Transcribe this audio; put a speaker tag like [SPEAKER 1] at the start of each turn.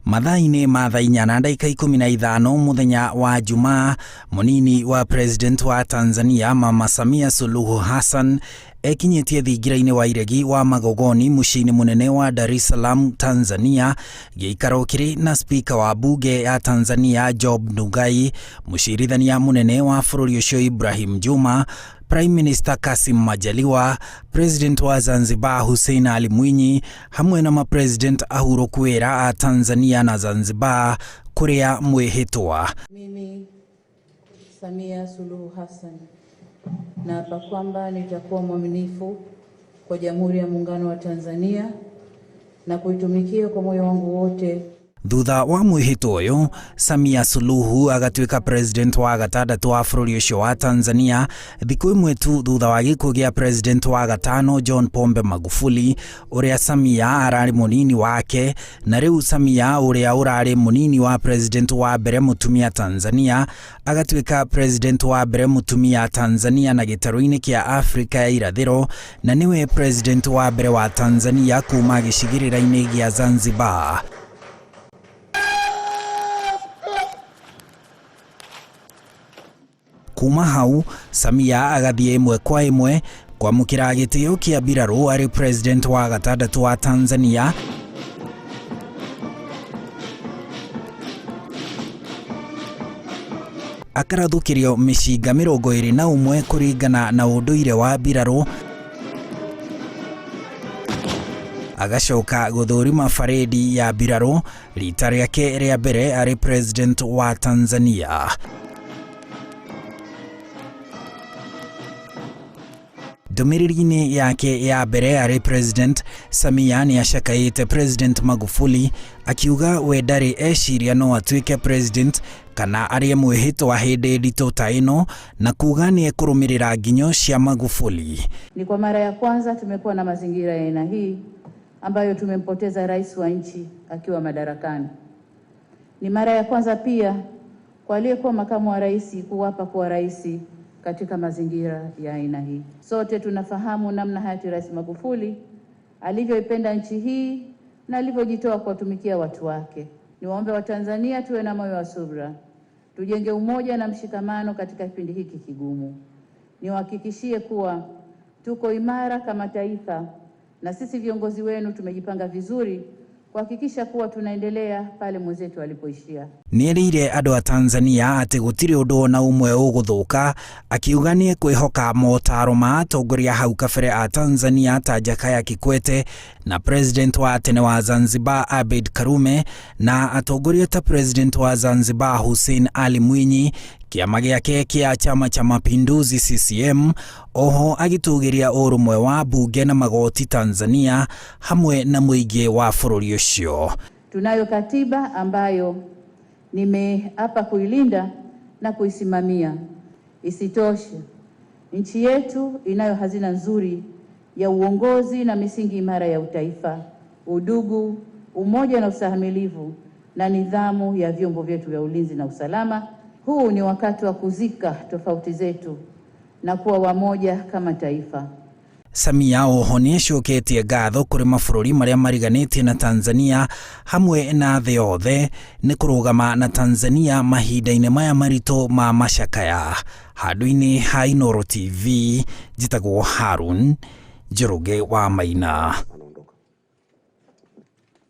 [SPEAKER 1] Mathaa-inĩ ma thaa inya na ndagĩka 15 mũthenya wa Jumaa, mũnini wa president wa Tanzania Mama Samia Suluhu Hassan ekinyĩtie thingira-inĩ wa iregi wa Magogoni mũciĩ-inĩ mũnene wa Dar es Salaam, Tanzania, gĩikaro kĩrĩ na spika wa bunge ya Tanzania Job Ndugai, mũcirithania mũnene wa bũrũri ũcio Ibrahim Juma, Prime Minister Kassim Majaliwa, President wa Zanzibar Hussein Ali Mwinyi hamwe na mapresident ahurũku wĩra a Tanzania na Zanzibar kũrĩa mwĩhĩtwa.
[SPEAKER 2] Mimi Samia Suluhu Hassan naapa kwamba nitakuwa mwaminifu kwa Jamhuri ya Muungano wa Tanzania na kuitumikia kwa moyo wangu wote.
[SPEAKER 1] Thutha wa mwĩhĩtwa ũyũ, Samia Suluhu agatuĩka president wa gatandatũ wa bũrũri ũcio wa Tanzania thikũ ĩmwe tu thutha wa gĩkuũ gĩa president wa gatano John Pombe Magufuli, ũrĩa Samia ararĩ mũnini wake, na rĩu Samia ũrĩa ũrarĩ mũnini wa president wa mbere mũtumia Tanzania agatuĩka president wa mbere mũtumia Tanzania na gĩtarũ-inĩ kĩa Afrika ya irathĩro, na nĩwe president wa mbere wa Tanzania kuma gĩcigĩrĩra-inĩ gĩa Zanzibar. Kuma hau Samia agathiĩ ĩmwe kwa ĩmwe kwamũkĩra gĩtĩo kĩa mbirarũ arĩ president wa gatandatũ wa Tanzania, akarathũkĩrio mĩcinga 21 kũringana na ũndũire wa mbirarũ, agacoka gũthũrima barĩdi ya mbirarũ rita rĩake rĩa mbere arĩ president wa Tanzania. Ndũmĩrĩri-inĩ yake ya mbere arĩ president, Samia nĩ acakaĩte President Magufuli akiuga we ndarĩ eciria no atuĩke president kana arĩe mwĩhĩtwa hĩndĩ nditũ ta ĩno, na kuga nĩ ekũrũmĩrĩra nginyo cia Magufuli.
[SPEAKER 2] Ni kwa mara ya kwanza tumekuwa na mazingira ya aina hii ambayo tumempoteza rais wa nchi akiwa madarakani. Ni mara ya kwanza pia kwa aliyekuwa makamu wa rais kuwapa kuwa rais katika mazingira ya aina hii. Sote tunafahamu namna hayati Rais Magufuli alivyoipenda nchi hii na alivyojitoa kuwatumikia watu wake. Niwaombe Watanzania tuwe na moyo wa subra, tujenge umoja na mshikamano katika kipindi hiki kigumu. Niwahakikishie kuwa tuko imara kama taifa na sisi viongozi wenu tumejipanga vizuri kuhakikisha kuwa tunaendelea pale mwenzetu alipoishia.
[SPEAKER 1] Nĩerĩire andũ a Tanzania atĩ gũtirĩ ũndũ ona ũmwe ũgũthũka, akiuga nĩ ekwĩhoka motaro ma atongoria hau kabere a Tanzania ta Jakaya Kikwete na president wa tene wa Zanzibar Abeid Karume na atongoria ta president wa Zanzibar Hussein Ali Mwinyi, kĩama gĩake kĩa Chama cha Mapinduzi CCM, oho agĩtũgĩria ũrũmwe wa bunge na magoti Tanzania hamwe na mũingĩ wa bũrũri ũcio.
[SPEAKER 2] Tunayo katiba ambayo nimeapa kuilinda na kuisimamia. Isitoshe, nchi yetu inayo hazina nzuri ya uongozi na misingi imara ya utaifa, udugu, umoja na ustahimilivu na nidhamu ya vyombo vyetu vya ulinzi na usalama. Huu ni wakati wa kuzika tofauti zetu na kuwa wamoja kama taifa.
[SPEAKER 1] Samia oho nĩ acoketie ngatho kũrĩ mabũrũri marĩa mariganĩtie na Tanzania hamwe na thĩ yothe nĩ kũrũgama na Tanzania mahinda-inĩ maya maritũ ma macakaya. Handũ-inĩ ha Inooro TV, njĩtagwo Harun Njoroge wa Maina.